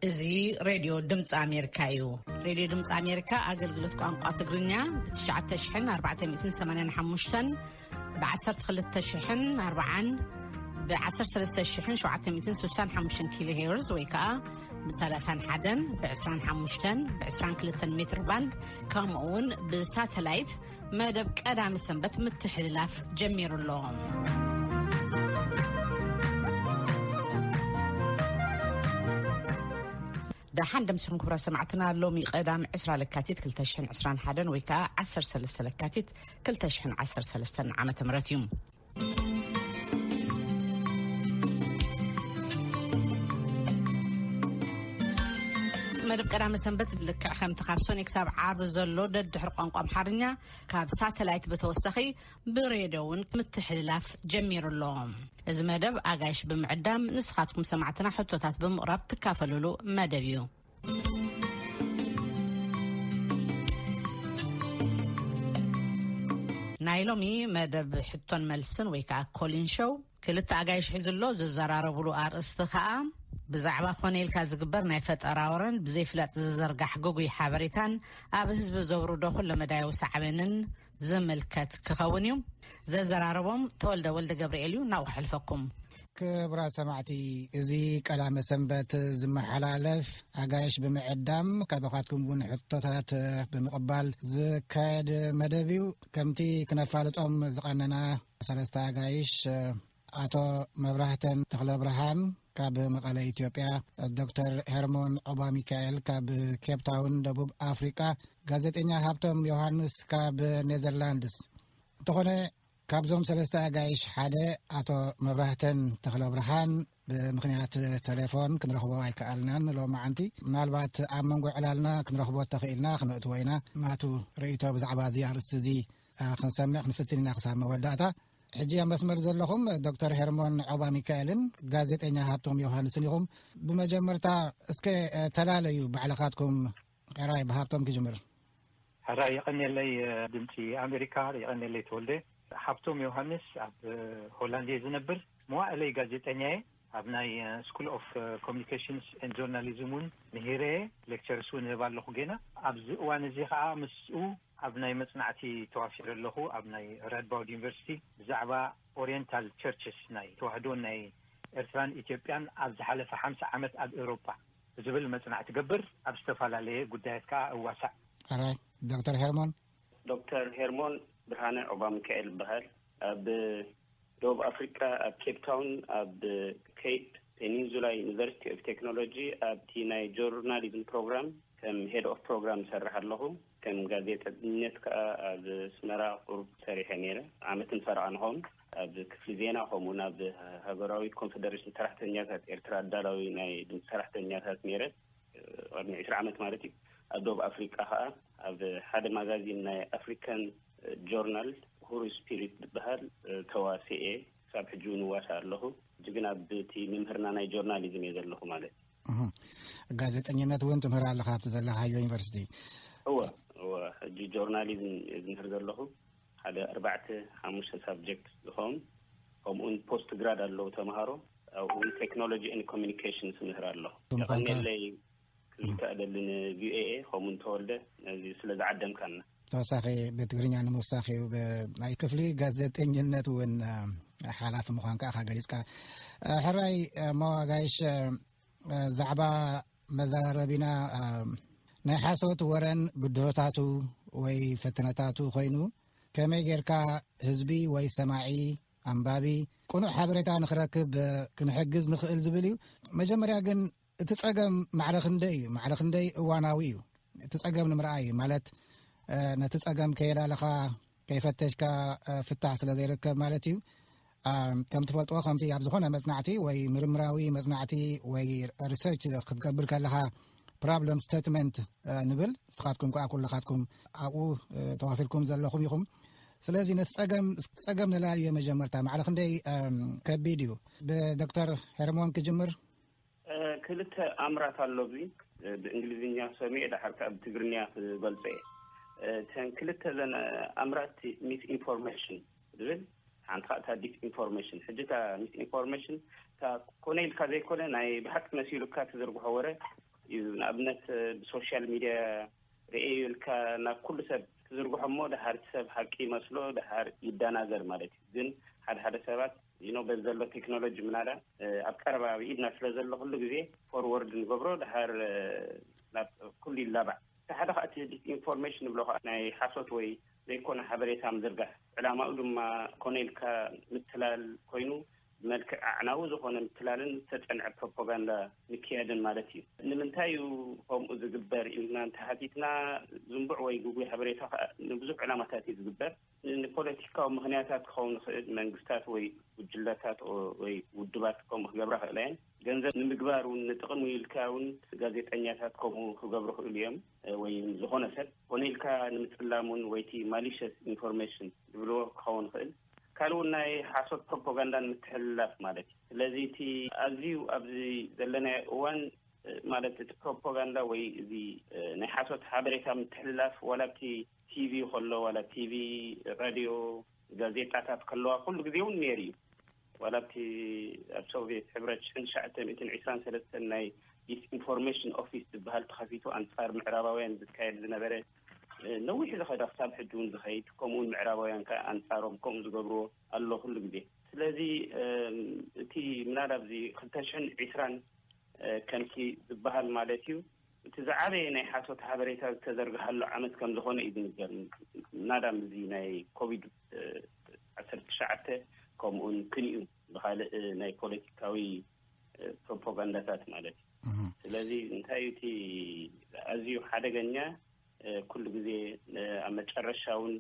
እዚ ሬድዮ ድምፂ ኣሜሪካ እዩ። ሬድዮ ድምፂ ኣሜሪካ ኣገልግሎት ቋንቋ ትግርኛ ብ ትሽዓተ ሽሕን ኣርባዕተ ሚእትን ሰማንያን ሓሙሽተን፣ ብ ዓሰርተ ክልተ ሽሕን ኣርባዓን፣ ብ ዓሰርተ ሰለስተ ሽሕን ሸውዓተ ሚእትን ስሳን ሓሙሽተን ኪሎ ሄርዝ ወይ ከዓ ብ ሰላሳን ሓደን፣ ብ ዕስራን ሓሙሽተን፣ ብ ዕስራን ክልተን ሜትር ባንድ፣ ከምኡ እውን ብሳተላይት መደብ ቀዳሚ ሰንበት ምትሕልላፍ ጀሚሩ ኣሎ። ደሓን ደምስኹም ክብራ ሰማዕትና። ሎሚ ቀዳም ዕስራ ለካቲት ክልተ ሽሕን ዕስራን ሓደን ወይ ከዓ ዓሰርተ ሰለስተ ለካቲት ክልተ ሽሕን ዓሰርተ ሰለስተን ዓመተ ምህረት እዩ። መደብ ቀዳመ ሰንበት ልክዕ ከምቲ ካብ ሶኒ ክሳብ ዓርቢ ዘሎ ደድሕሪ ቋንቋ ኣምሓርኛ ካብ ሳተላይት ብተወሳኺ ብሬድዮ እውን ምትሕልላፍ ጀሚሩ ኣሎ። እዚ መደብ ኣጋይሽ ብምዕዳም ንስኻትኩም ሰማዕትና ሕቶታት ብምቕራብ ትካፈሉሉ መደብ እዩ። ናይ ሎሚ መደብ ሕቶን መልስን ወይ ከዓ ኮሊን ሾው ክልተ ኣጋይሽ ሒዙ ኣሎ። ዝዘራረቡሉ ኣርእስቲ ከዓ ብዛዕባ ኮነ ኢልካ ዝግበር ናይ ፈጠራ ወረን ብዘይፍላጥ ዝዘርጋሕ ግጉይ ሓበሬታን ኣብ ህዝቢ ዘውርዶ ኩለ መዳያዊ ሳዕቤንን ዝምልከት ክኸውን እዩ። ዘዘራረቦም ተወልደ ወልደ ገብርኤል እዩ። ናብኡ ክሕልፈኩም። ክቡራት ሰማዕቲ፣ እዚ ቀዳመ ሰንበት ዝመሓላለፍ ኣጋይሽ ብምዕዳም ካባኻትኩም እውን ሕቶታት ብምቕባል ዝካየድ መደብ እዩ። ከምቲ ክነፋልጦም ዝቐነና ሰለስተ ኣጋይሽ፣ ኣቶ መብራህተን ተኽለ ብርሃን ካብ መቐለ ኢትዮጵያ፣ ዶክተር ሄርሞን ዖባ ሚካኤል ካብ ኬፕ ታውን ደቡብ ኣፍሪቃ፣ ጋዜጠኛ ሃብቶም ዮሃንስ ካብ ኔዘርላንድስ። እንተኾነ ካብዞም ሰለስተ ኣጋይሽ ሓደ ኣቶ መብራህተን ተኽለ ብርሃን ብምኽንያት ቴሌፎን ክንረኽቦ ኣይከኣልናን። ሎማዓንቲ ምናልባት ኣብ መንጎ ዕላልና ክንረኽቦ ተኽኢልና ክነእትዎ ኢና። ናቱ ርእይቶ ብዛዕባ እዚ ኣርእስቲ እዚ፣ አ፣ ክንሰምዕ ክንፍትን ኢና ክሳብ መወዳእታ። ሕጂ ኣብ መስመር ዘለኹም ዶክተር ሄርሞን ዖባ ሚካኤልን ጋዜጠኛ ሃብቶም ዮሃንስን ኢኹም። ብመጀመርታ እስከ፣ አ፣ ተላለዩ ባዕልኻትኩም። ሕራይ ብሃብቶም ክጅምር። ሕራይ የቐንየለይ፣ አ፣ ድምፂ ኣሜሪካ፣ የቐንየለይ ተወልደ። ሃብቶም ዮሃንስ ኣብ፣ አ፣ ሆላንድ እየ ዝነብር። መዋእለይ ጋዜጠኛ እየ። ኣብ ናይ፣ አ፣ ስኩል ኦፍ፣ አ፣ ኮሚኒኬሽንስ ኤንድ ጆርናሊዝም እውን ምሂረ እየ። ሌክቸርስ እውን እህብ ኣለኹ ጌና። ኣብዚ እዋን እዚ ከዓ ምስኡ ኣብ ናይ መጽናዕቲ ተዋፊረ ኣለኹ። ኣብ ናይ ራድባውድ ዩኒቨርሲቲ ብዛዕባ ኦሪየንታል ቸርችስ፣ ናይ ተዋህዶን ናይ ኤርትራን ኢትዮጵያን ኣብ ዝሓለፈ ሓምሳ ዓመት ኣብ ኤውሮጳ ዝብል መጽናዕቲ ገብር፣ ኣብ ዝተፈላለየ ጉዳያት ከዓ እዋሳእ። ኣራይ፣ ዶክተር ሄርሞን። ዶክተር ሄርሞን ብርሃነ ዑባ ሚካኤል ይበሃል። ኣብ ደቡብ ኣፍሪቃ፣ ኣብ ኬፕ ታውን፣ ኣብ ኬፕ ፔኒንሱላ ዩኒቨርሲቲ ኦፍ ቴክኖሎጂ፣ ኣብቲ ናይ ጆርናሊዝም ፕሮግራም ከም ሄድ ኦፍ ፕሮግራም እሰርሕ ኣለኹ። ከም ጋዜጠኝነት ከኣ ኣብ ኣስመራ ቁሩብ ሰሪሐ ነይረ። ዓመትን ፈረቓ ንኸውን ኣብ ክፍሊ ዜና፣ ከምኡውን ኣብ ሃገራዊ ኮንፈደሬሽን ሰራሕተኛታት ኤርትራ ኣዳላዊ ናይ ድምፂ ሰራሕተኛታት ነይረ። ቅድሚ ዕስራ ዓመት ማለት እዩ። ኣብ ደቡብ ኣፍሪቃ ከኣ ኣብ ሓደ ማጋዚን ናይ ኣፍሪካን ጆርናል፣ ሁሩ ስፒሪት ዝበሃል፣ ተዋስኤ፣ ክሳብ ሕጂ እውን እዋሳእ ኣለኹ። ሕጂ ግን ኣብቲ ምምህርና ናይ ጆርናሊዝም እየ ዘለኹ ማለት እዩ። እህ። ጋዜጠኝነት እውን ትምህር ኣለኻ ኣብቲ ዘለኻዮ ዩኒቨርሲቲ? እወ፣ እወ። ሕጂ ጆርናሊዝም እየ ዝምህር ዘለኹ። ሓደ ኣርባዕተ ሓሙሽተ ሳብጀክት ዝኸውን፣ ከምኡውን ፖስት ግራድ ኣለዉ ተምሃሮ። ኣብኡ እውን ቴክኖሎጂ ኤንድ ኮሚኒኬሽንስ ምህር ኣለኹ። እቶም ቋንቋ የቐንየለይ ክብል ከኣ እደሊ ንቪኦኤ፣ ከምኡውን ተወልደ፣ ነዚ ስለ ዝዓደምካና። ተወሳኺ ብትግርኛ ንምውሳኽ እዩ። ብ-፣ ናይ ክፍሊ ጋዜጠኝነት እውን፣ እ፣ ሓላፊ ምዃንካ ኢኻ ገሊጽካ። እ፣ ሕራይ፣ እ፣ መዋጋይሽ፣ እ፣ ዛዕባ መዘራረቢና፣ እ፣ ናይ ሓሶት ወረን ብድሆታቱ ወይ ፈተነታቱ ኮይኑ፣ ከመይ ጌርካ ህዝቢ ወይ ሰማዒ፣ ኣንባቢ፣ ቅኑዕ ሓበሬታ ንኽረክብ፣ እ፣ ክንሕግዝ ንኽእል ዝብል እዩ። መጀመርያ ግን እቲ ጸገም ማዕረ ክንደይ እዩ? ማዕረ ክንደይ እዋናዊ እዩ? እቲ ጸገም ንምርኣይ ማለት፣ እ፣ ነቲ ጸገም ከየላለኻ፣ ከይፈተሽካ፣ እ፣ ፍታሕ ስለ ዘይርከብ ማለት እዩ። እ፣ ከም ትፈልጥዎ፣ ከምቲ ኣብ ዝኾነ መጽናዕቲ ወይ ምርምራዊ መጽናዕቲ ወይ ሪሰርች ክትገብር ከለኻ፣ ፕሮብለም ስቴትመንት፣ እ፣ ንብል፣ ንስኻትኩም ከኣ ኩልኻትኩም ኣብኡ፣ እ፣ ተዋፊርኩም ዘለኹም ኢኹም። ስለዚ ነቲ ጸገም፣ ጸገም ነላልዮ መጀመርታ፣ ማዕረ ክንደይ፣ እም፣ ከቢድ እዩ? ብዶክተር ሄርሞን ክጅምር። እ፣ ክልተ ኣምራት ኣሎ። እዚ፣ እ፣ ብእንግሊዝኛ ሰሚዐ፣ ደሓር ከኣ ብትግርኛ ክገልጾ እየ። እ፣ እተን ክልተ ዘን ኣምራት፣ ሚስ ኢንፎርሜሽን ዝብል፣ ሓንቲ ከኣ እታ ዲስ ኢንፎርሜሽን። ሕጂ እታ ሚስ ኢንፎርሜሽን፣ እታ ኮነ ኢልካ ዘይኮነ፣ ናይ ብሓቂ መሲሉካ ትዝርግሖ ወረ፣ እዩ። ንኣብነት ብሶሻል ሚድያ ርእየ ኢልካ ናብ ኩሉ ሰብ ትዝርግሖ እሞ፣ ድሓር እቲ ሰብ ሓቂ ይመስሎ፣ ድሓር ይደናገር ማለት እዩ። ግን ሓደ ሓደ ሰባት ኖ በዚ ዘሎ ቴክኖሎጂ ምናዳ ኣብ ቀረባ ኣብ ኢድና ስለ ዘሎ ኩሉ ግዜ ፎርወርድ ንገብሮ፣ ድሓር ናብ ኩሉ ይላባዕ። እቲ ሓደ ከዓ እቲ ዲስኢንፎርሜሽን ንብሎ ከዓ ናይ ሓሶት ወይ ዘይኮነ ሓበሬታ ምዝርጋሕ፣ ዕላማኡ ድማ ኮነ ኢልካ ምትላል ኮይኑ፣ ብመልክዕ ኣዕናዊ ዝኾነ ምትላልን ዝተጸንዐ ፕሮፓጋንዳ ምክያድን ማለት እዩ። ንምንታይ እዩ ከምኡ ዝግበር ኢልና እንተሓቲትና፣ ዝንቡዕ ወይ ግጉይ ሓበሬታ ከዓ ንብዙሕ ዕላማታት እዩ ዝግበር። ንፖለቲካዊ ምኽንያታት ክኸውን ይኽእል፣ መንግስታት ወይ ጉጅለታት ወይ ውድባት ከምኡ ክገብራ ክእላ እየን። ገንዘብ ንምግባር እውን፣ ንጥቕሚ ኢልካ እውን ጋዜጠኛታት ከምኡ ክገብሩ ክእሉ እዮም። ወይ ዝኾነ ሰብ ኮነ ኢልካ ንምጽላም እውን፣ ወይ እቲ ማሊሸስ ኢንፎርሜሽን ዝብልዎ ክኸውን ይኽእል። ካልእ እውን ናይ ሓሶት ፕሮፓጋንዳ ንምትሕልላፍ ማለት እዩ። ስለዚ እቲ ኣዝዩ ኣብዚ ዘለናዮ እዋን ማለት እቲ ፕሮፓጋንዳ ወይ እዚ ናይ ሓሶት ሓበሬታ ምትሕልላፍ ዋላ ኣብቲ ቲቪ ከሎ፣ ዋላ ቲቪ፣ ራድዮ፣ ጋዜጣታት ከለዋ ኩሉ ግዜ እውን ነይሩ እዩ። ዋላ ኣብቲ ኣብ ሶቪየት ሕብረት ሽሕን ትሽዓተ ሚእትን ዕስራን ሰለስተን ናይ ዲስኢንፎርሜሽን ኦፊስ ዝበሃል ተኸፊቱ ኣንጻር ምዕራባውያን ዝካየድ ዝነበረ ነዊሕ ዝኸደ ክሳብ ሕጂ እውን ዝኸይድ፣ ከምኡውን ምዕራባውያን ከዓ ኣንጻሮም ከምኡ ዝገብርዎ ኣሎ ኩሉ ግዜ። ስለዚ እቲ ምናዳ ኣብዚ ክልተ ሽሕን ዕስራን ከምቲ ዝበሃል ማለት እዩ፣ እቲ ዝዓበየ ናይ ሓሶት ሓበሬታ ዝተዘርግሓሉ ዓመት ከም ዝኾነ እዩ ዝንገር። ምናዳ እዚ ናይ ኮቪድ ዓሰርተ ትሽዓተ ከምኡውን ክንዩ ብኻልእ ናይ ፖለቲካዊ ፕሮፓጋንዳታት ማለት እዩ። ስለዚ እንታይ እዩ እቲ ኣዝዩ ሓደገኛ፣ ኩሉ ግዜ ኣብ መጨረሻ እውን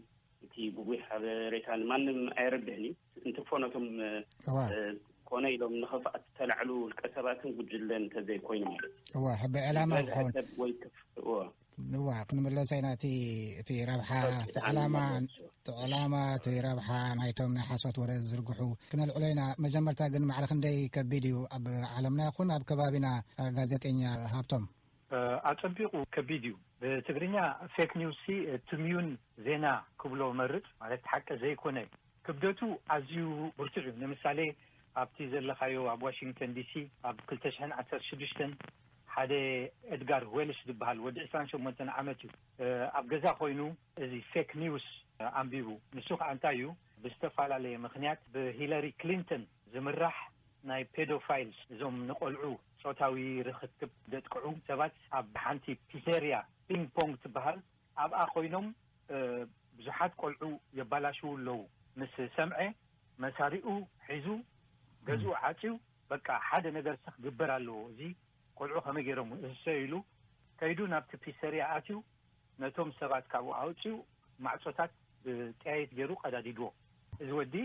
እቲ ግጉይ ሓበሬታ ንማንም ኣየረብሕን እዩ። እንትፎ ነቶም ኮነ ኢሎም ንኽፍኣት ዝተላዕሉ ውልቀ ሰባትን ጉጅለን እንተዘይኮይኑ ማለት እዩ። እዋ ሕቢ ዕላማ እንታይ ክኸውን ሰብ ወይ ክፍ እዋ እዋ ክንምለሶ ኢና። እቲ እቲ ረብሓ እቲ ዕላማ እቲ ዕላማ እቲ ረብሓ ናይቶም ናይ ሓሶት ወረ ዝዝርግሑ ክነልዕሎ ኢና። መጀመርታ ግን ማዕረ ክንደይ ከቢድ እዩ ኣብ ዓለምና ይኹን ኣብ ከባቢና? ጋዜጠኛ ሃብቶም። ኣጸቢቑ ከቢድ እዩ። ብትግርኛ ፌክ ኒውስ ሲ ትምዩን ዜና ክብሎ መርጽ፣ ማለት ሓቂ ዘይኮነ ክብደቱ ኣዝዩ ብርቱዕ እዩ። ንምሳሌ ኣብቲ ዘለኻዮ ኣብ ዋሽንግተን ዲሲ ኣብ ክልተ ሽሕን ዓሰርተ ሽዱሽተን ሓደ ኤድጋር ዌልሽ ዝበሃል ወዲ ዕስራን ሸሞንተን ዓመት እዩ ኣብ ገዛ ኮይኑ እዚ ፌክ ኒውስ ኣንቢቡ። ንሱ ከዓ እንታይ እዩ ብዝተፈላለየ ምኽንያት ብሂለሪ ክሊንተን ዝምራሕ ናይ ፔዶፋይልስ እዞም ንቆልዑ ጾታዊ ርክክብ ዘጥቅዑ ሰባት ኣብ ሓንቲ ፒዘርያ ፒንግ ፖንግ ትበሃል ኣብኣ ኮይኖም ብዙሓት ቆልዑ የባላሽዉ ኣለዉ ምስ ሰምዐ መሳሪኡ ሒዙ ገዝኡ ዓፅዩ በቃ ሓደ ነገር ክግበር ኣለዎ እዚ ቆልዑ ከመይ ገይሮም እሰ ኢሉ ከይዱ ናብቲ ፒሰርያ ኣትዩ ነቶም ሰባት ካብኡ ኣውፅኡ ማዕፆታት ብጠያየት ገይሩ ቀዳዲድዎ። እዚ ወዲ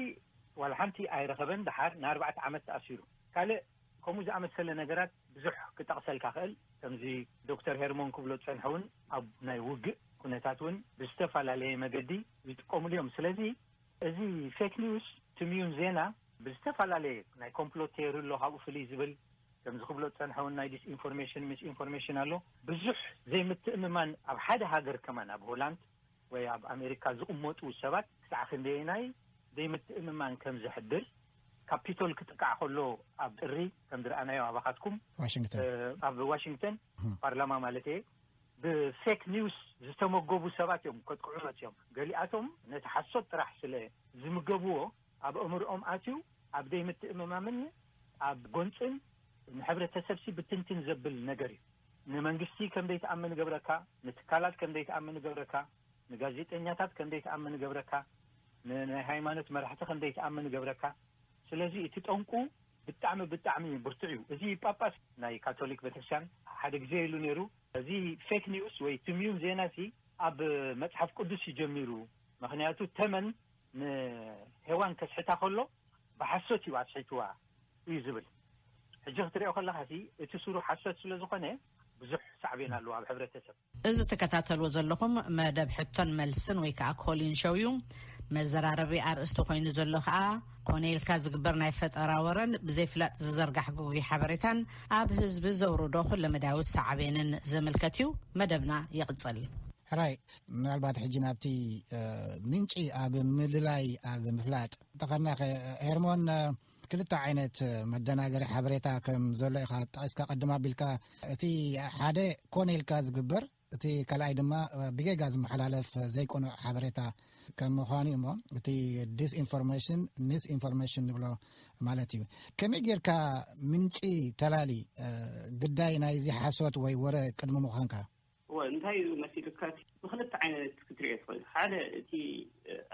ዋላ ሓንቲ ኣይረኸበን። ደሓር ንኣርባዕተ ዓመት ተኣሲሩ። ካልእ ከምኡ ዝኣመሰለ ነገራት ብዙሕ ክጠቕሰልካ ክእል። ከምዚ ዶክተር ሄርሞን ክብሎ ዝፀንሐ እውን ኣብ ናይ ውግእ ኩነታት እውን ብዝተፈላለየ መገዲ ይጥቀሙሉ እዮም። ስለዚ እዚ ፌክ ኒውስ ትምዩን ዜና ብዝተፈላለየ ናይ ኮምፕሎት ቴዮሪ ኣሎ ካብኡ ፍልይ ዝብል ከምዚ ክብሎ ዝፀንሐ እውን ናይ ዲስኢንፎርሜሽን ሚስ ኢንፎርሜሽን ኣሎ። ብዙሕ ዘይምትእምማን ኣብ ሓደ ሃገር ከማን ኣብ ሆላንድ ወይ ኣብ ኣሜሪካ ዝቕመጡ ሰባት ክሳዕ ክንደየናይ ዘይምትእምማን ከም ዘሕድር ካፒቶል ክጥቃዕ ከሎ ኣብ ጥሪ ከም ዝረኣናዮ ኣባኻትኩም ዋሽንግተን ኣብ ዋሽንግተን ፓርላማ ማለት እየ ብፌክ ኒውስ ዝተመገቡ ሰባት እዮም ከጥቅዑ መፅኦም። ገሊኣቶም ነቲ ሓሶት ጥራሕ ስለ ዝምገብዎ ኣብ ኣእምርኦም ኣትዩ ኣብ ዘይምትእምማምን ኣብ ጎንፅን ንሕብረተሰብሲ ብትንትን ዘብል ነገር እዩ። ንመንግስቲ ከም ዘይትኣምን ይገብረካ፣ ንትካላት ከም ዘይትኣምን ይገብረካ፣ ንጋዜጠኛታት ከም ዘይትኣምን ይገብረካ፣ ንናይ ሃይማኖት መራሕቲ ከም ዘይትኣምን ይገብረካ። ስለዚ እቲ ጠንቁ ብጣዕሚ ብጣዕሚ ብርቱዕ እዩ። እዚ ጳጳስ ናይ ካቶሊክ ቤተክርስትያን ሓደ ግዜ ኢሉ ነይሩ፣ እዚ ፌክ ኒውስ ወይ ትምዩን ዜና ሲ ኣብ መጽሓፍ ቅዱስ እዩ ጀሚሩ። ምክንያቱ ተመን ንሄዋን ከስሕታ ከሎ ብሓሶት እዩ ኣስሒትዋ እዩ ዝብል። ሕጂ ክትሪኦ ከለኻ ሲ እቲ ስሩ ሓሶት ስለ ዝኾነ ብዙሕ ሳዕቤን ኣለዎ ኣብ ሕብረተሰብ። እዚ ትከታተልዎ ዘለኹም መደብ ሕቶን መልስን ወይ ከዓ ኮሊን ሾው እዩ። መዘራረቢ ኣርእስቲ ኮይኑ ዘሎ ከዓ ኮነ ኢልካ ዝግበር ናይ ፈጠራ ወረን ብዘይፍላጥ ዝዘርጋሕ ግጉይ ሓበሬታን ኣብ ህዝቢ ዘውርዶ ኩለመዳያዊ ሳዕቤንን ዝምልከት እዩ። መደብና ይቕጽል። ሕራይ፣ ምናልባት ሕጂ ናብቲ ምንጪ ኣብ ምልላይ ኣብ ምፍላጥ እንተኸድና ኸ፣ ሄርሞን፣ ክልተ ዓይነት መደናገሪ ሓበሬታ ከም ዘሎ ኢኻ ጠቒስካ። ቀድም ኣቢልካ፣ እቲ ሓደ ኮነ ኢልካ ዝግበር፣ እቲ ካልኣይ ድማ ብጌጋ ዝመሓላለፍ ዘይቅኑዕ ሓበሬታ ከም ምዃኑ እዩ። እሞ እቲ ዲስኢንፎርሜሽን፣ ሚስኢንፎርሜሽን ንብሎ ማለት እዩ። ከመይ ጌርካ ምንጪ ተላሊ ግዳይ ናይዚ ሓሶት ወይ ወረ ቅድሚ ምዃንካ? እወ፣ እንታይ እዩ መሲሉካ? እቲ ብክልተ ዓይነት ክትሪኦ ትኽእል። ሓደ፣ እቲ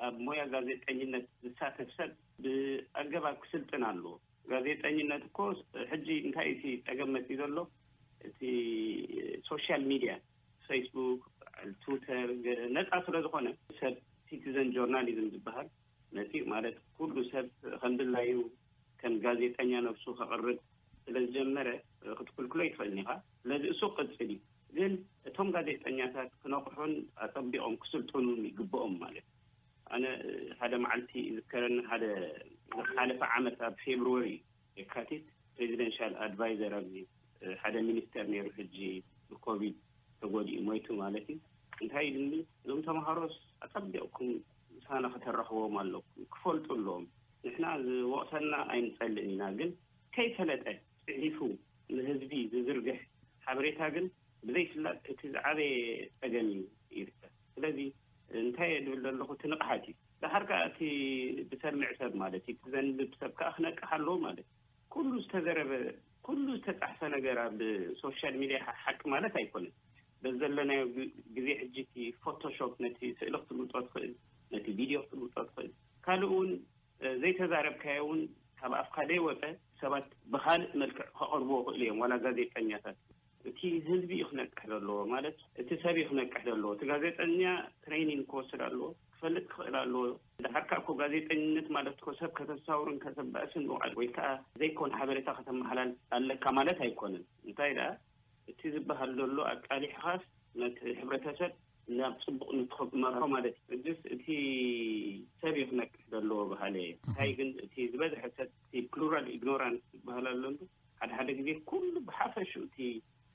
ኣብ ሞያ ጋዜጠኝነት ዝሳተፍ ሰብ ብኣገባብ ክስልጥን ኣለዎ። ጋዜጠኝነት እኮ ሕጂ እንታይ እቲ ጸገም መጺኡ ዘሎ? እቲ ሶሻል ሚድያ፣ ፌስቡክ፣ ትዊተር፣ ገ-፣ ነጻ ስለ ዝኾነ፣ ሰብ ሲቲዘን ጆርናሊዝም ዝበሃል መጺኡ፣ ማለት ኩሉ ሰብ ከም ድላዩ ከም ጋዜጠኛ ነብሱ ከቕርብ ስለ ዝጀመረ፣ ክትክልክሎ ይትኽእልን ኢኻ። ስለዚ እሱ ቅጽል እዩ። ግን እቶም ጋዜጠኛታት ክነቕሑን ኣጸቢቖም ክስልጥኑን ይግብኦም ማለት እዩ። ኣነ ሓደ መዓልቲ ይዝከረኒ፣ ሓደ ዝሓለፈ ዓመት ኣብ ፌብሩዋሪ፣ የካቲት፣ ፕሬዚደንሻል ኣድቫይዘር ኣብዚ ሓደ ሚኒስተር ነይሩ፣ ሕጂ ብኮቪድ ተጎዲኡ ሞይቱ ማለት እዩ። እንታይ ኢሉኒ፣ እዞም ተምሃሮስ ኣጸቢቕኩም ምሳና ከተራኽቦም ኣለኩም፣ ክፈልጡ ኣለዎም። ንሕና ዝወቕሰና ኣይንጸልእን ኢና፣ ግን ከይፈለጠ ጽሒፉ ንህዝቢ ዝዝርግሕ ሓበሬታ ግን ብዘይፍላጥ እቲ ዝዓበየ ጸገም እዩ ይርከብ። ስለዚ እንታይ እየ ዝብል ዘለኹ፣ እቲ ንቕሓት እዩ። ደሓር ከኣ እቲ ዝሰምዕ ሰብ ማለት እዩ፣ እቲ ዘንብብ ሰብ ከኣ ክነቅሕ ኣለዎ ማለት እዩ። ኩሉ ዝተዘረበ፣ ኩሉ ዝተጻሕፈ ነገር ኣብ ሶሻል ሚድያ ሓ-፣ ሓቂ ማለት ኣይኮነን። በዚ ዘለናዮ ግ-፣ ግዜ ሕጂ እቲ ፎቶሾፕ ነቲ ስእሊ ክትልውጦ ትኽእል፣ ነቲ ቪድዮ ክትልውጦ ትኽእል። ካልእ እውን፣ እ፣ ዘይተዛረብካዮ እውን ካብ ኣፍካ ዘይወጸ ሰባት ብኻልእ መልክዕ ከቕርብዎ ይኽእሉ እዮም፣ ዋላ ጋዜጠኛታት። እቲ ህዝቢ እዩ ክነቅሕ ዘለዎ፣ ማለት እቲ ሰብ እዩ ክነቅሕ ዘለዎ። እቲ ጋዜጠኛ ትሬኒንግ ክወስድ ኣለዎ፣ ክፈልጥ ክኽእል ኣለዎ። ድሓር ከኣ እኮ ጋዜጠኝነት ማለት እኮ ሰብ ከተሳውርን ከተባእስን ምውዓል ወይ ከኣ ዘይኮነ ሓበሬታ ከተመሓላልፍ ኣለካ ማለት ኣይኮነን። እንታይ ደኣ፣ እቲ ዝበሃል ዘሎ ኣቃሊሕኻስ ነቲ ሕብረተሰብ ናብ ጽቡቕ ንትኸ-፣ መርሖ ማለት እዩ። ሕጅስ እቲ ሰብ እዩ ክነቅሕ ዘለዎ በሃሊ እየ። እንታይ ግን እቲ ዝበዝሐ ሰብ፣ እቲ ፕሉራል ኢግኖራንስ ዝበሃል ኣሎ እንዶ፣ ሓደ ሓደ ግዜ ኩሉ ብሓፈሽኡ እቲ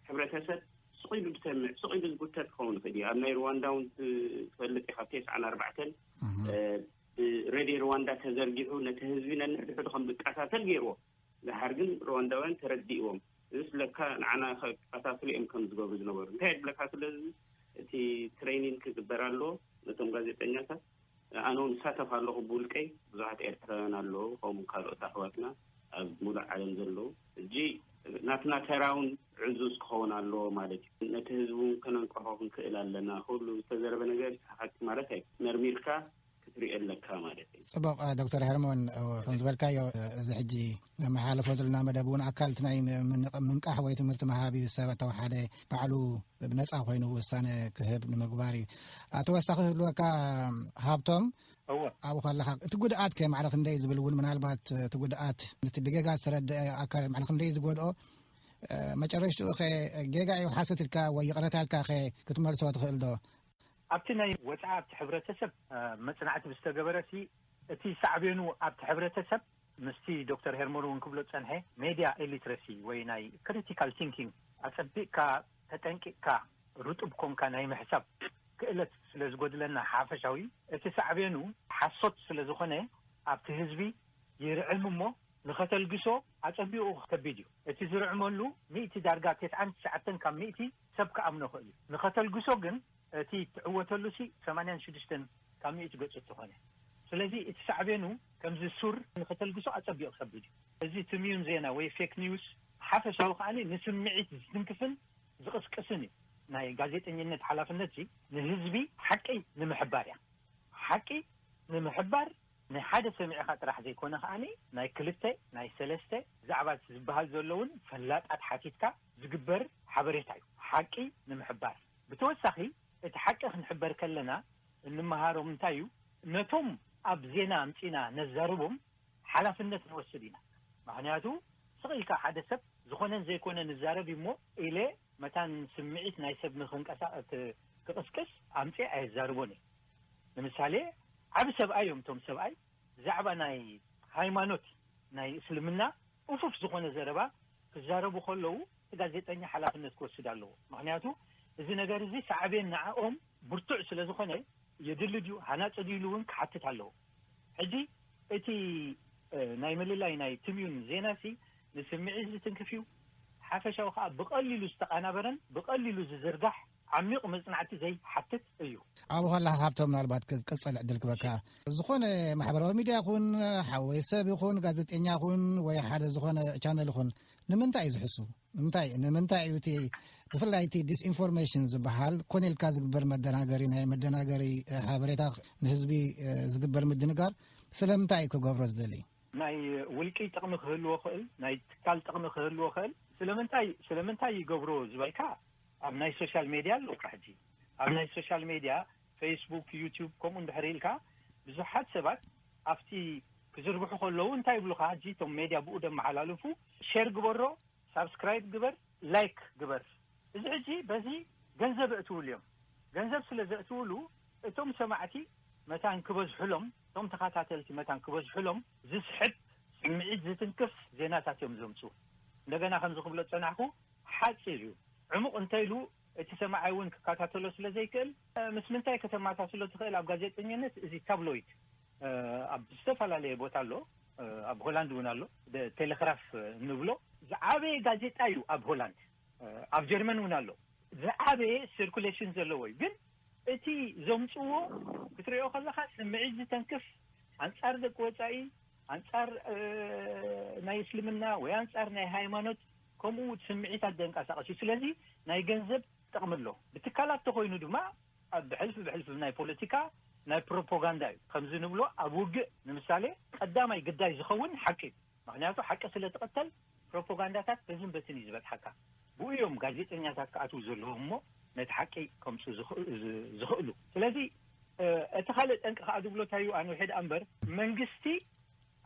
ሕብረተሰብ ስቕ ኢሉ ዝሰምዕ፣ ስቕ ኢሉ ዝጉተት ክኸውን ይኽእል እዩ። ኣብ ናይ ሩዋንዳ እውን ትፈልጥ ኢኻ፣ ኣብ ተስዓን ኣርባዕተን፣ እህ። እ፣ ብሬድዮ ሩዋንዳ ተዘርጊሑ ነቲ ህዝቢ ነንሕድሕዱ ከም ዝቀሳሰል ገይርዎ። ደሓር ግን ሩዋንዳውያን ተረዲእዎም። እዚስ ለካ ንዓና ከቀሳስሉ እዮም ከም ዝገብሩ ዝነበሩ። እንታይ የድለካ? ስለዚ እቲ ትሬኒንግ ክግበር ኣለዎ። ነቶም ጋዜጠኛታት ኣነ እውን እሳተፍ ኣለኹ ብውልቀይ። ብዙሓት ኤርትራውያን ኣለዉ፣ ከምኡ ካልኦት ኣሕዋትና ኣብ ሙሉእ ዓለም ዘለዉ። ሕጂ ናትና ተራ እውን ዕዙዝ ክኸውን ኣለዎ ማለት እዩ። ነቲ ህዝቢ እውን ከነንቅሖ ክንክእል ኣለና። ኩሉ ዝተዘረበ ነገር ሓቂ ማለት ኣይ-፣ መርሚርካ ክትሪኦ ኣለካ ማለት እዩ። ጽቡቕ፣ ዶክተር ሄርሞን፣ ከም ዝበልካዮ፣ እዚ ሕጂ ነመሓላልፎ ዘለና መደብ እውን ኣካል እቲ ናይ ም-፣ ምንቕ-፣ ምንቃሕ ወይ ትምህርቲ ምሃብ እዩ። ሰብ ተወሓደ ባዕሉ ብነጻ ኮይኑ ውሳነ ክህብ ንምግባር እዩ። ተወሳኺ ክህልወካ ሃብቶም፣ እወ። ኣብኡ ከለኻ እቲ ጉድኣት ከ ማዕረ ክንደይ ዝብል እውን ምናልባት እቲ ጉድኣት ነቲ ብጌጋ ዝተረድአ ኣካል ማዕረ ክንደይ ዝጎድኦ፣ እ፣ መጨረሽትኡ ከ ጌጋ እዩ ሓሰት ኢልካ ወይ ይቕረታ ኢልካ ከ ክትመልሶ ትኽእል ዶ? ኣብቲ ናይ ወጻኢ ኣብቲ ሕብረተሰብ፣ እ፣ መጽናዕቲ ብዝተገበረሲ እቲ ሳዕቤኑ ኣብቲ ሕብረተሰብ ምስቲ ዶክተር ሄርሞን እውን ክብሎ ጸንሐ ሜድያ ኢሊትረሲ ወይ ናይ ክሪቲካል ቲንኪንግ ኣጸቢቕካ ተጠንቂቕካ ርጡብ ኮንካ ናይ ምሕሳብ ክእለት ስለ ዝጎድለና ሓፈሻዊ እቲ ሳዕቤኑ ሓሶት ስለ ዝኾነ ኣብቲ ህዝቢ ይርዕም እሞ ንኸተልግሶ ኣጸቢቑ ከቢድ እዩ። እቲ ዝርዕመሉ ሚእቲ ዳርጋ ተስዓን ትሽዓተን ካብ ሚእቲ ሰብ ክኣምኖ ክእል እዩ። ንኸተልግሶ ግን እቲ ትዕወተሉ ሲ ሰማንያን ሽዱሽተን ካብ ሚእቲ ገጹ ተኾነ። ስለዚ እቲ ሳዕቤኑ ከምዚ ሱር ንኸተልግሶ ኣጸቢቑ ከቢድ እዩ። እዚ ትምዩን ዜና ወይ ፌክ ኒውስ ሓፈሻዊ ከኣ ንስምዒት ዝትንክፍን ዝቕስቅስን እዩ። ናይ ጋዜጠኝነት ሓላፍነት ሲ ንህዝቢ ሓቂ ንምሕባር እያ። ሓቂ ንምሕባር ናይ ሓደ ሰሚዕኻ ጥራሕ ዘይኮነ ከኣ ናይ ክልተ ናይ ሰለስተ ብዛዕባ እቲ ዝበሃል ዘሎ እውን ፈላጣት ሓቲትካ ዝግበር ሓበሬታ እዩ። ሓቂ ንምሕባር ብተወሳኺ እቲ ሓቂ ክንሕበር ከለና እንመሃሮም እንታይ እዩ? ነቶም ኣብ ዜና ኣምጺና ነዛርቦም ሓላፍነት ንወስድ ኢና። ምኽንያቱ ስቕ ኢልካ ሓደ ሰብ ዝኾነን ዘይኮነን ንዛረብ እዩ እሞ ኢለ መታን ስምዒት ናይ ሰብ ንኽንቀሳ-፣ ክ-፣ ክቕስቅስ ኣምጺ ኣየዛርቦን እየ። ንምሳሌ ዓቢ ሰብኣይ እዮም እቶም ሰብኣይ ብዛዕባ ናይ ሃይማኖት ናይ እስልምና እፉፍ ዝኾነ ዘረባ ክዛረቡ ከለዉ እቲ ጋዜጠኛ ሓላፍነት ክወስድ ኣለዎ። ምኽንያቱ እዚ ነገር እዚ ሳዕቤን ንዕኦም ብርቱዕ ስለ ዝኾነ የድሊ ድዩ ሃናጺ ድዩ ኢሉ እውን ክሓትት ኣለዎ። ሕጂ እቲ ናይ ምልላይ ናይ ትምዩን ዜናሲ ንስምዒት ዝትንክፍ እዩ። ሓፈሻዊ ከዓ ብቐሊሉ ዝተቓናበረን ብቐሊሉ ዝዝርጋሕ ዓሚቕ መጽናዕቲ ዘይሓትት እዩ። ኣብ ኋላ ሃብቶም ምናልባት ክቀጸል ዕድል ክበካ ዝኾነ ማሕበራዊ ሚድያ ይኹን ሓወይ ሰብ ይኹን ጋዜጠኛ ይኹን ወይ ሓደ ዝኾነ ቻነል ይኹን ንምንታይ እዩ ዝሕሱ? ንምንታይ እዩ እቲ ብፍላይ እቲ ዲስኢንፎርሜሽን ዝበሃል ኮነ ኢልካ ዝግበር መደናገሪ ናይ መደናገሪ ሓበሬታ ንህዝቢ ዝግበር ምድንጋር ስለምንታይ እዩ ክገብሮ ዝደሊ? ናይ ውልቂ ጥቕሚ ክህልዎ ክእል፣ ናይ ትካል ጥቕሚ ክህልዎ ክእል። ስለምንታይ ስለምንታይ ይገብሮ ዝበልካ ኣብ ናይ ሶሻል ሜድያ ኣለካ ሕጂ። ኣብ ናይ ሶሻል ሜድያ ፌስቡክ፣ ዩቲዩብ ከምኡ እንድሕር ኢልካ ብዙሓት ሰባት ኣብቲ ክዝርግሑ ከለዉ እንታይ ይብሉካ? ሕጂ እቶም ሜድያ ብኡ ደመሓላልፉ ሼር ግበሮ፣ ሳብስክራይብ ግበር፣ ላይክ ግበር። እዚ ሕጂ በዚ ገንዘብ እእትውሉ እዮም። ገንዘብ ስለ ዘእትውሉ እቶም ሰማዕቲ መታን ክበዝሑሎም፣ እቶም ተኸታተልቲ መታን ክበዝሑሎም ዝስሕብ ስምዒት ዝትንክፍ ዜናታት እዮም ዘምፁ። እንደገና ከምዚ ክብሎ ዝፀናሕኩ ሓፂር እዩ። ዕሙቕ እንተይሉ እቲ ሰማዓይ እውን ክከታተሎ ስለ ዘይክእል ምስ ምንታይ ከተመሳስሎ ትኽእል? ኣብ ጋዜጠኛነት እዚ ታብሎይድ ኣብ ዝተፈላለየ ቦታ ኣሎ። ኣብ ሆላንድ እውን ኣሎ። ቴሌግራፍ ንብሎ ዝዓበየ ጋዜጣ እዩ ኣብ ሆላንድ። ኣብ ጀርመን እውን ኣሎ። ዝዓበየ ሲርኩሌሽን ዘለዎ እዩ። ግን እቲ ዘምፅዎ ክትሪኦ ከለካ ስምዒት ዝተንክፍ፣ ኣንፃር ደቂ ወፃኢ፣ ኣንፃር ናይ እስልምና ወይ ኣንፃር ናይ ሃይማኖት ከምኡ ስምዒታት ዘንቀሳቀስ እዩ። ስለዚ ናይ ገንዘብ ጥቕሚ ኣሎ። ብትካላት ተኮይኑ ድማ ኣብ ብሕልፊ ብሕልፊ ናይ ፖለቲካ ናይ ፕሮፓጋንዳ እዩ። ከምዚ ንብሎ ኣብ ውግእ ንምሳሌ ቀዳማይ ግዳይ ዝኸውን ሓቂ እዩ። ምክንያቱ ሓቂ ስለ ትቐተል ፕሮፓጋንዳታት በዝን በትን እዩ ዝበፅሓካ። ብኡ እዮም ጋዜጠኛታት ክኣትዉ ዘለዎም እሞ ነቲ ሓቂ ከምፁ ዝኽእሉ። ስለዚ እቲ ካልእ ጠንቂ ከዓ ዝብሎ እንታይ እዩ? ኣንውሕድ ኣንበር መንግስቲ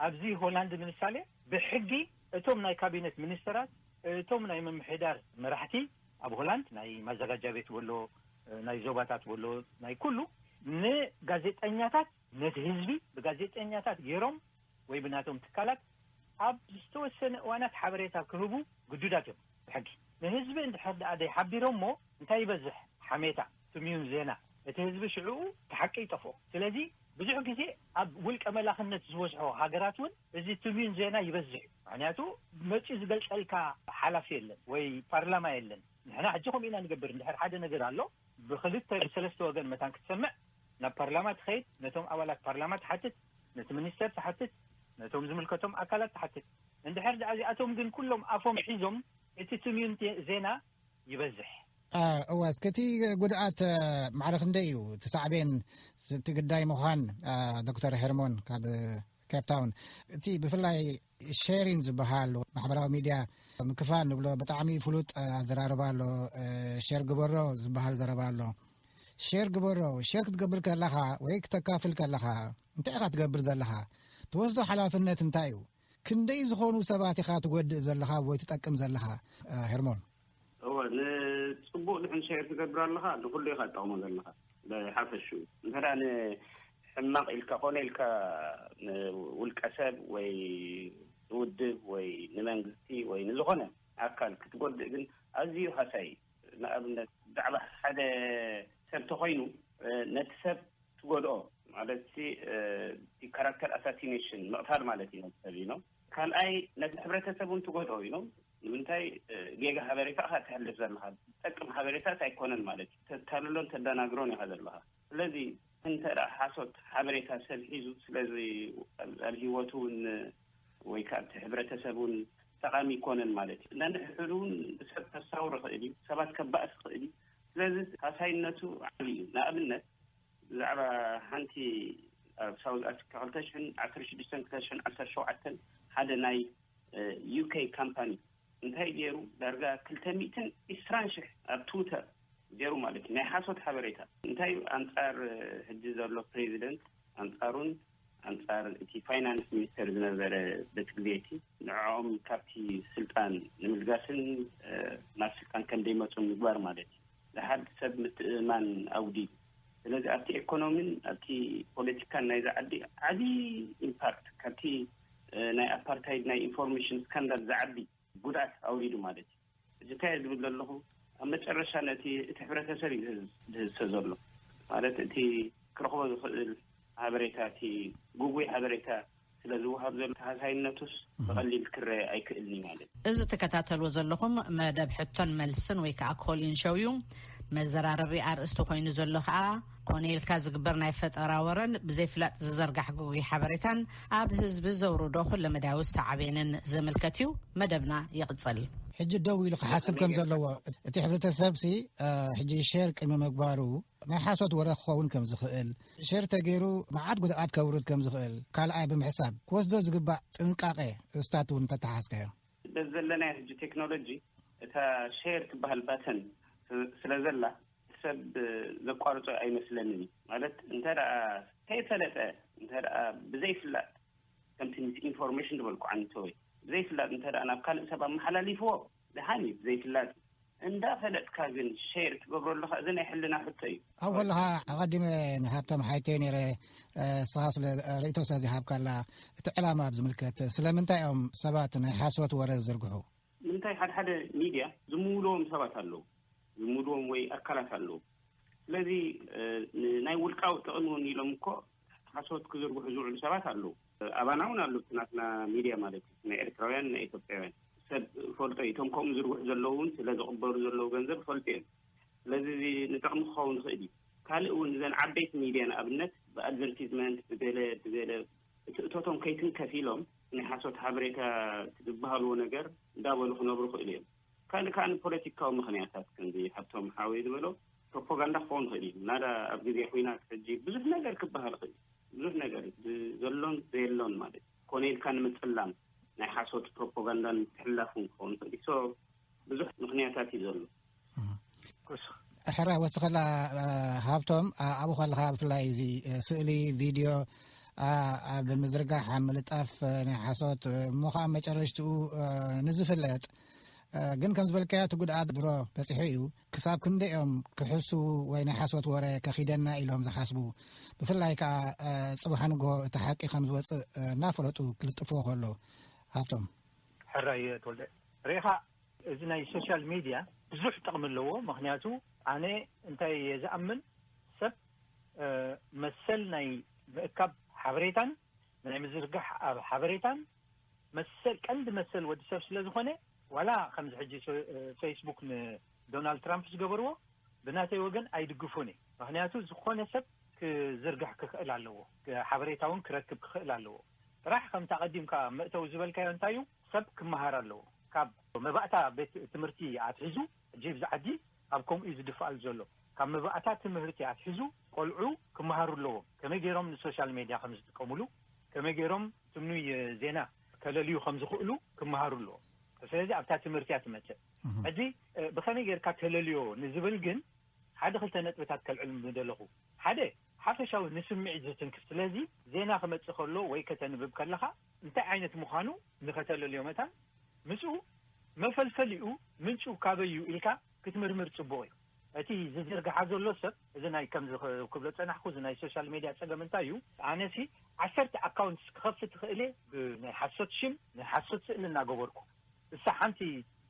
ኣብዚ ሆላንድ ንምሳሌ ብሕጊ እቶም ናይ ካቢነት ሚኒስተራት፣ እቶም ናይ ምምሕዳር መራሕቲ ኣብ ሆላንድ ናይ ማዘጋጃ ቤት በሎ፣ ናይ ዞባታት በሎ፣ ናይ ኩሉ ንጋዜጠኛታት ነቲ ህዝቢ ብጋዜጠኛታት ገይሮም ወይ ብናቶም ትካላት ኣብ ዝተወሰነ እዋናት ሓበሬታ ክህቡ ግዱዳት እዮም ብሕጊ። ንህዝቢ እንድሕር ደኣ ዘይሓቢሮሞ እንታይ ይበዝሕ? ሓሜታ፣ ትምዩን ዜና። እቲ ህዝቢ ሽዕኡ እቲ ሓቂ ይጠፍኦ። ስለዚ ብዙሕ ግዜ ኣብ ውልቀ መላኽነት ዝበዝሖ ሃገራት እውን እዚ ትምዩን ዜና ይበዝሕ እዩ። ምክንያቱ መፂኡ ዝገልፀልካ ሓላፊ የለን ወይ ፓርላማ የለን። ንሕና ሕጂ ከምኡ ኢና ንገብር። እንድሕር ሓደ ነገር ኣሎ ብክልተ ብሰለስተ ወገን መታን ክትሰምዕ ናብ ፓርላማ ትኸይድ፣ ነቶም ኣባላት ፓርላማ ትሓትት፣ ነቲ ሚኒስተር ትሓትት፣ ነቶም ዝምልከቶም ኣካላት ትሓትት። እንድሕር ደኣ እዚኣቶም ግን ኩሎም ኣፎም ሒዞም እቲ ትምዩን ዜና ይበዝሕ። እወ፣ እስከ እቲ ጉድኣት ማዕረ ክንደይ እዩ? እቲ ሳዕቤን፣ እቲ ግዳይ ምዃን ዶክተር ሄርሞን ካብ ኬፕ ታውን፣ እቲ ብፍላይ ሼሪን ዝበሃል ማሕበራዊ ሚድያ ምክፋል ንብሎ ብጣዕሚ ፍሉጥ ኣዘራርባ ኣሎ። ሼር ግበሮ ዝበሃል ዘረባ ኣሎ። ሼር ግበሮ፣ ሼር ክትገብር ከለኻ ወይ ክተካፍል ከለኻ እንታይ ኢኻ ትገብር ዘለኻ? ትወስዶ ሓላፍነት እንታይ እዩ? ክንደይ ዝኾኑ ሰባት ኢኻ ትጎድእ ዘለኻ ወይ ትጠቅም ዘለኻ? ሄርሞን፣ እወ፣ ንፅቡቅ ድሕን ሸር ትገብር ኣለኻ፣ ንኩሉ ኢኻ ትጠቕሞ ዘለኻ። ብሓፈሹ እንተ ደኣ ንሕማቕ ኢልካ ኮነ ኢልካ ንውልቀ ሰብ ወይ ንውድብ ወይ ንመንግስቲ ወይ ንዝኾነ ኣካል ክትጎድእ ግን ኣዝዩ ሃሳይ እዩ። ንኣብነት ብዛዕባ ሓደ ሰብ ተኾይኑ ነቲ ሰብ ትጎድኦ ማለት ሲ ካራክተር ኣሳሲኔሽን ምቕታል ማለት እዩ ነቲ ሰብ ኢኖ። ካልኣይ ነቲ ሕብረተሰብ እውን ትጎድኦ ኢኖ። ንምንታይ ጌጋ ሓበሬታ ኢኻ ትሕልፍ ዘለኻ? ዝጠቅም ሓበሬታት ኣይኮነን ማለት እዩ። ተታልሎን ተደናግሮን ኢኻ ዘለኻ። ስለዚ እንተ ደኣ ሓሶት ሓበሬታ ሰብ ሒዙ ስለዚ ኣብ ህይወቱ እውን ወይ ከዓ እቲ ሕብረተሰብ እውን ጠቓሚ ይኮነን ማለት እዩ። ነንሕድሕዱ እውን ሰብ ከሳውር ይኽእል እዩ፣ ሰባት ከባእስ ይኽእል እዩ። ስለዚ ሃሳይነቱ ዓብዪ እዩ። ንኣብነት ብዛዕባ ሓንቲ ኣብ ሳውዝ ኣፍሪካ ክልተ ሽሕን ዓሰርተ ሽዱሽተን ክልተ ሽሕን ዓሰርተ ሸውዓተን ሓደ ናይ ዩኬ ካምፓኒ እንታይ ገይሩ ዳርጋ ክልተ ሚእትን ዕስራን ሽሕ ኣብ ትዊተር ገይሩ ማለት እዩ ናይ ሓሶት ሓበሬታ እንታይ ኣንፃር ሕጂ ዘሎ ፕሬዚደንት ኣንፃሩን ኣንፃር እቲ ፋይናንስ ሚኒስተር ዝነበረ በቲ ግዜ እቲ ንዕኦም ካብቲ ስልጣን ንምልጋስን ናብ ስልጣን ከም ደይመፁ ምግባር ማለት እዩ። ንሓደ ሰብ ምትእምማን ኣጉዲሉ። ስለዚ ኣብቲ ኤኮኖሚን ኣብቲ ፖለቲካን ናይዚ ዓዲ ዓብዪ ኢምፓክት ካብቲ ናይ ኣፓርታይድ ናይ ኢንፎርሜሽን ስካንዳል ዝዓቢ ጉድኣት ኣውሪዱ ማለት እዩ። እዚ እንታይ ዝብል ዘለኹ ኣብ መጨረሻ ነቲ እቲ ሕብረተሰብ እዩ ዝህዝቶ ዘሎ ማለት እቲ ክረኽቦ ዝኽእል ሓበሬታ እቲ ጉጉይ ሓበሬታ ስለ ዝወሃብ ዘሎ ተሃሳይነቱስ ብቐሊል ክረአ ኣይክእልን እዩ ማለት እዩ። እዚ ትከታተልዎ ዘለኹም መደብ ሕቶን መልስን ወይ ከዓ ኮሊን ሾው እዩ። መዘራረቢ ኣርእስቲ ኮይኑ ዘሎ ከዓ ኮነ ኢልካ ዝግበር ናይ ፈጠራ ወረን ብዘይፍላጥ ዝዘርጋሕ ግጉይ ሓበሬታን ኣብ ህዝቢ ዘውርዶ ኩለመዳያዊ ሳዕቤንን ዝምልከት እዩ። መደብና ይቕጽል። ሕጂ ደው ኢሉ ክሓስብ ከም ዘለዎ፣ እቲ ሕብረተሰብ ሲ ሕጂ ሼር ቅድሚ ምግባሩ ናይ ሓሶት ወረ ክኸውን ከም ዝኽእል፣ ሸር ተገይሩ መዓት ጉድኣት ከውርድ ከም ዝኽእል ካልኣይ ብምሕሳብ ክወስዶ ዝግባእ ጥንቃቄ እስታት እውን እንተተሓዝካዮ። በዚ ዘለናዮ ሕጂ ቴክኖሎጂ እታ ሼር ትበሃል ባተን ስለ ዘላ ሰብ ዘቋርጾ ኣይመስለንን እዩ። ማለት እንተ ደኣ ከይፈለጠ፣ እንተ ደኣ ብዘይፍላጥ፣ ከምቲ ምስ ኢንፎርሜሽን ዝበልኩ ዓንተወይ ብዘይፍላጥ እንተ ደኣ ናብ ካልእ ሰብ ኣመሓላሊፍዎ ደሓን እዩ፣ ብዘይፍላጥ። እንዳ ፈለጥካ ግን ሼር ትገብሮ ኣለኻ፣ እዚ ናይ ሕልና ሕቶ እዩ። ኣብ ከለኻ ኣቐዲመ ንሃብቶም ሓይተዮ ነይረ፣ እስኻ ስለ ርእይቶ ስለ ዝሃብካላ እቲ ዕላማ ኣብ ዝምልከት ስለምንታይ እዮም ሰባት ናይ ሓሶት ወረ ዝዝርግሑ? ንምንታይ ሓድሓደ ሚድያ ዝምውልዎም ሰባት ኣለዉ፣ ዝምውልዎም ወይ ኣካላት ኣለዉ። ስለዚ ናይ ውልቃዊ ጥቕሚ እውን ኢሎም እኮ ሓሶት ክዝርግሑ ዝውዕሉ ሰባት ኣለዉ። ኣባና እውን ኣለዉ፣ ናትና ሚድያ ማለት እዩ፣ ናይ ኤርትራውያን ናይ ኢትዮጵያውያን ሰብ ፈልጦ እዩ። እቶም ከምኡ ዝርግሑ ዘለዉ እውን ስለ ዝቕበሩ ዘለዉ ገንዘብ ፈልጡ እዮም። ስለዚ እዚ ንጥቕሚ ክኸውን ይኽእል እዩ። ካልእ እውን እዘን ዓበይቲ ሚድያ ንኣብነት ብኣድቨርቲዝመንት ብገለ ብገለ እቲ እቶቶም ከይትንከፍ ኢሎም ናይ ሓሶት ሓበሬታ ዝበሃልዎ ነገር እንዳበሉ ክነብሩ ይኽእሉ እዮም። ካልእ ከዓ ንፖለቲካዊ ምኽንያታት ከምዚ ሃብቶም ሓወይ ዝበሎ ፕሮፓጋንዳ ክኸውን ይኽእል እዩ። ናዳ ኣብ ግዜ ኹናት ሕጂ ብዙሕ ነገር ክበሃል ይኽእል እዩ። ብዙሕ ነገር ዘሎን ዘየሎን ማለት ኮነ ኢልካ ንምፅላም ናይ ሓሶት ፕሮፓጋንዳን ምትሕልላፍን ክኸውን ይኽእል እዩ። ብዙሕ ምኽንያታት እዩ ዘሎ። ሕራይ ወስኸላ። ሃብቶም ኣብኡ ከለኻ ብፍላይ እዚ ስእሊ ቪድዮ ኣብ ምዝርጋሕ ኣብ ምልጣፍ ናይ ሓሶት እሞ ከዓ መጨረሽትኡ ንዝፍለጥ ግን ከም ዝበልካዮ እቲ ጉድኣት ድሮ በፂሑ እዩ። ክሳብ ክንደኦም ክሕሱ ወይ ናይ ሓሶት ወረ ከኺደና ኢሎም ዝሓስቡ፣ ብፍላይ ከዓ ፅባሕ ንግሆ እቲ ሓቂ ከም ዝወፅእ እናፈለጡ ክልጥፍዎ ከሎ። ሃብቶም። ሕራይ ተወልደ፣ ርኢኻ እዚ ናይ ሶሻል ሚድያ ብዙሕ ጥቕሚ ኣለዎ። ምክንያቱ ኣነ እንታይ እየ ዝኣምን፣ ሰብ መሰል ናይ ምእካብ ሓበሬታን ናይ ምዝርጋሕ ኣብ ሓበሬታን መሰል፣ ቀንዲ መሰል ወዲ ሰብ ስለ ዝኾነ፣ ዋላ ከምዚ ሕጂ ፌስቡክ ንዶናልድ ትራምፕ ዝገበርዎ ብናተይ ወገን ኣይድግፉን እየ። ምክንያቱ ዝኾነ ሰብ ክዝርጋሕ ክኽእል ኣለዎ፣ ሓበሬታ እውን ክረክብ ክኽእል ኣለዎ። ጥራሕ ከምቲ ኣቐዲምካ መእተዊ ዝበልካዮ እንታይ እዩ፣ ሰብ ክመሃር ኣለዎ። ካብ መባእታ ቤት ትምህርቲ ኣትሒዙ፣ ሕጂ ኣብዚ ዓዲ ኣብ ከምኡ እዩ ዝድፋኣሉ ዘሎ። ካብ መባእታ ትምህርቲ ኣትሒዙ ቆልዑ ክመሃሩ ኣለዎም፣ ከመይ ገይሮም ንሶሻል ሜድያ ከም ዝጥቀሙሉ፣ ከመይ ገይሮም ትምኑይ ዜና ከለልዩ ከም ዝኽእሉ ክመሃሩ ኣለዎም። ስለዚ ኣብታ ትምህርቲ እያ ትመጽእ። ሕጂ ብኸመይ ጌርካ ተለልዮ ንዝብል ግን ሓደ ክልተ ነጥብታት ከልዕል ምደለኹ። ሓደ ሓፈሻዊ ንስምዒት ዝትንክፍ። ስለዚ ዜና ክመጽእ ከሎ ወይ ከተንብብ ከለኻ እንታይ ዓይነት ምዃኑ ንኸተለልዮ መታን ምስኡ መፈልፈሊኡ ምንጩ ካበይ እዩ ኢልካ ክትምርምር ጽቡቕ እዩ። እቲ ዝዝርግሓ ዘሎ ሰብ፣ እዚ ናይ ከምዚ ክብሎ ጸናሕኩ፣ እዚ ናይ ሶሻል ሜድያ ጸገም እንታይ እዩ? ኣነሲ ዓሰርተ ኣካውንትስ ክኸፍት ትኽእል እየ፣ ብናይ ሓሶት ሽም ናይ ሓሶት ስእሊ እናገበርኩ። እሳ ሓንቲ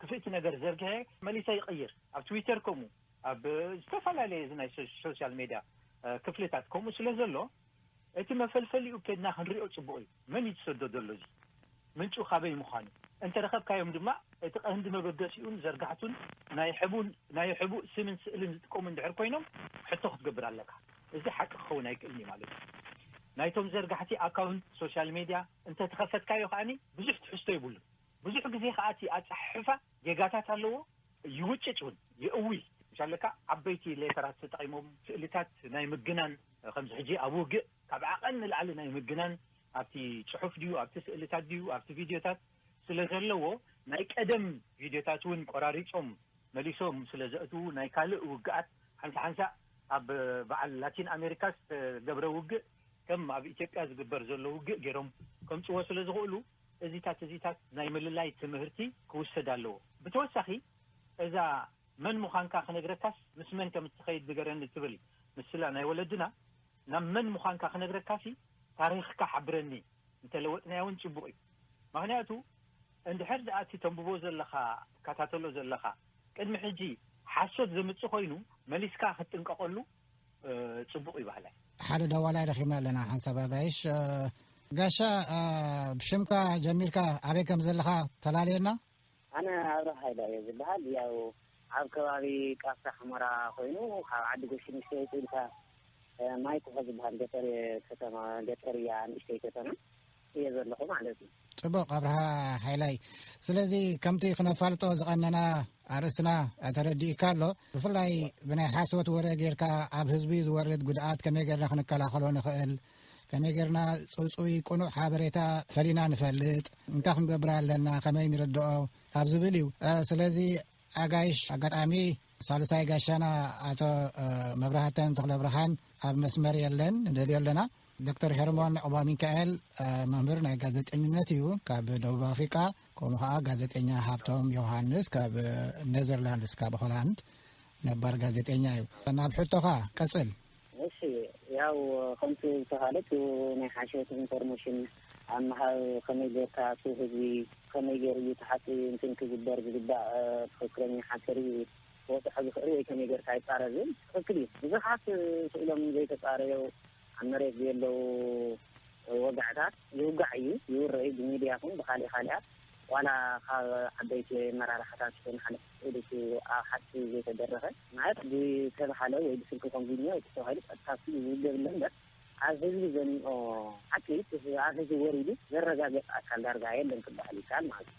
ክፍእቲ ነገር ዘርግሐ መሊሰ ይቕይር። ኣብ ትዊተር ከምኡ፣ ኣብ ዝተፈላለየ እዚ ናይ ሶ- ሶሻል ሜድያ ክፍልታት ከምኡ ስለ ዘሎ፣ እቲ መፈልፈሊኡ ከድና ክንሪኦ ጽቡቕ እዩ። መን እዩ ዝሰዶ ዘሎ፣ እዚ ምንጩ ካበይ ምዃኑ እንተረኸብካዮም ድማ፣ እቲ ቀንዲ መበገሲኡን ዘርጋሕቱን ናይ ሕቡን ናይ ሕቡእ ስምን ስእልን ዝጥቀሙ እንድሕር ኮይኖም፣ ሕቶ ክትገብር ኣለካ። እዚ ሓቂ ክኸውን ኣይክእልን እዩ ማለት እዩ። ናይቶም ዘርጋሕቲ ኣካውንት ሶሻል ሜድያ እንተተኸፈትካዮ ከዓኒ ብዙሕ ትሕዝቶ የብሉን። ብዙሕ ግዜ ከዓ እቲ ኣጻሕሕፋ ጌጋታት ኣለዎ፣ ይውጭጭ እውን፣ ይእዊ። ምሻለካ ዓበይቲ ሌተራት ተጠቒሞም ስእልታት ናይ ምግናን፣ ከምዚ ሕጂ ኣብ ውግእ ካብ ዓቐን ንላዕሊ ናይ ምግናን ኣብቲ ጽሑፍ ድዩ፣ ኣብቲ ስእልታት ድዩ፣ ኣብቲ ቪድዮታት ስለ ዘለዎ፣ ናይ ቀደም ቪድዮታት እውን ቆራሪጾም መሊሶም ስለ ዘእትዉ፣ ናይ ካልእ ውግኣት ሓንሳ ሓንሳ ኣብ በዓል ላቲን ኣሜሪካ ዝተገብረ ውግእ ከም ኣብ ኢትዮጵያ ዝግበር ዘሎ ውግእ ገይሮም ከምጽዎ ስለ ዝኽእሉ፣ እዚታት እዚታት ናይ ምልላይ ትምህርቲ ክውሰድ ኣለዎ። ብተወሳኺ እዛ መን ምዃንካ ክነግረካስ ምስ መን ከም እትኸይድ ንገረኒ ትብል ምስላ ናይ ወለድና፣ ናብ መን ምዃንካ ክነግረካሲ ታሪኽካ ሓብረኒ እንተለወጥናዮ እውን ጽቡቕ እዩ። ምኽንያቱ እንድሕር ደኣ እቲ ተንብቦ ዘለኻ፣ ትከታተሎ ዘለኻ ቅድሚ ሕጂ ሓሶት ዘምጽእ ኮይኑ መሊስካ ክትጥንቀቐሉ እ፣ ጽቡቕ እዩ ባህላይ። ሓደ ደዋላይ ረኺብና ኣለና። ሓንሳብ ኣጋይሽ፣ እ፣ ጋሻ፣ አ፣ ብሽምካ ጀሚርካ ኣበይ ከም ዘለኻ ተላለየና? ኣነ ኣብርሃ ሃይለ እየ ዝበሃል። ያው ኣብ ከባቢ ቃፍታ ሑመራ ኮይኑ፣ ካብ ዓዲ ጎሽ ንእሽተይ ውፅእ ኢልካ፣ እ፣ ማይ ኩሖ ዝበሃል ገጠር ከተማ፣ ገጠር እያ፣ ንእሽተይ ከተማ እየ ዘለኹ ማለት እዩ። ጽቡቕ ኣብርሃ ሓይላይ። ስለዚ ከምቲ ክነፋልጦ ዝቐነና ኣርእስትና ተረዲእካ ኣሎ። ብፍላይ ብናይ ሓሶት ወረ ጌርካ ኣብ ህዝቢ ዝወርድ ጉድኣት ከመይ ጌርና ክንከላኸሎ ንኽእል፣ ከመይ ጌርና ጽጹይ ቅኑዕ ሓበሬታ ፈሊና ንፈልጥ፣ እንታይ ክንገብር ኣለና፣ ከመይ ንርድኦ ኣብ ዝብል እዩ። እ፣ ስለዚ ኣጋይሽ ኣጋጣሚ ሳልሳይ ጋሻና ኣቶ፣ እ፣ መብራህተን ተኽለብርሃን ኣብ መስመር የለን፣ ንደልዮ ኣለና። ዶክተር ሄርሞን ዑባ ሚካኤል፣ እ፣ መምህር ናይ ጋዜጠኝነት እዩ ካብ ደቡብ ኣፍሪቃ፣ ከምኡ ኸዓ ጋዜጠኛ ሃብቶም ዮሃንስ ካብ ኔዘርላንድስ፣ ካብ ሆላንድ፣ ነባር ጋዜጠኛ እዩ። ናብ ሕቶኻ ቀጽል። እሺ፣ ያው ከምቲ ዝተባህለ፣ እቲ ናይ ሓሸት ኢንፎርሜሽን ኣብ ምሃብ ከመይ ጌርካ እቲ ህዝቢ ከመይ ገይሩ እዩ እቲ ሓቂ እንትን ክግበር ዝግባእ፣ እ፣ ትኽክለኛ ሓቂ ርእዩ ክወፅሖ ዝኽእል ወይ ከመይ ጌርካ ይፃረ ዝብል ትኽክል እዩ። ብዙሓት ስኢሎም ዘይተፃረዩ ኣብ መሬት ዘየለዉ ወጋዕታት ይውጋዕ እዩ፣ ይውረ እዩ፣ ብሚድያ ይኹን ብካሊእ ካሊኣት፣ ዋላ ካብ ዓበይቲ ኣመራርሓታት ይኹን ሓለፍቲ ስኢሉ እቲ ኣብ ሓቂ ዘይተደረኸ ማለት ብተባሃለ ወይ ብስልኪ ኮንቪኒዮ ወይ ተባሂሉ ቀጥታ ስኢሉ ዝውገብ ኣሎ እምበር፣ ኣብ ህዝቢ ዘምኦ ሓቂ፣ ኣብ ህዝቢ ወሪዱ ዘረጋገጽ ኣካል ዳርጋ የለን ክበሃል ይከኣል ማለት እዩ።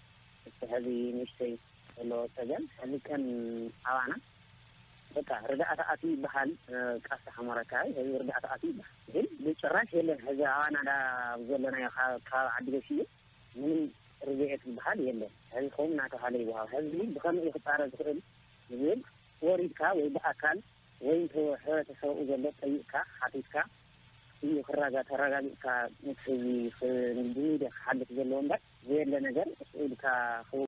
እቲ ሕዚ ንእሽተይ ዘሎ ጸገም፣ ሕዚ ከም ኣባና በቃ ርዳእታ ኣትዩ ይበሃል፣ እ፣ ቃፍታ ሑመራ ኣካባቢ ሕዚ ርዳእታ ኣትዩ ይበሃል። ግን ብጭራሽ የለን። ሕዚ ኣባና ዳ ዘለናዮ ካብ፣ ካብ ዓዲ ገሽ እዩ፣ ምንም ርድኤት ዝበሃል የለን። ሕዚ ከምኡ እናተባሃለ ይወሃብ። ሕዚ ብኸመይ እዩ ክጻረ ዝኽእል ዝብል ወሪድካ ወይ ብኣካል ወይ እንተ ሕብረተሰቡ ዘሎ ጠይቕካ፣ ሓቲትካ እዩ ክራጋ-፣ ተረጋጊጽካ ምስ ህዝቢ ኽ-፣ ብሚድያ ክሓልፍ ዘለዎ እምበር፣ ዘየለ ነገር ስቕ ኢልካ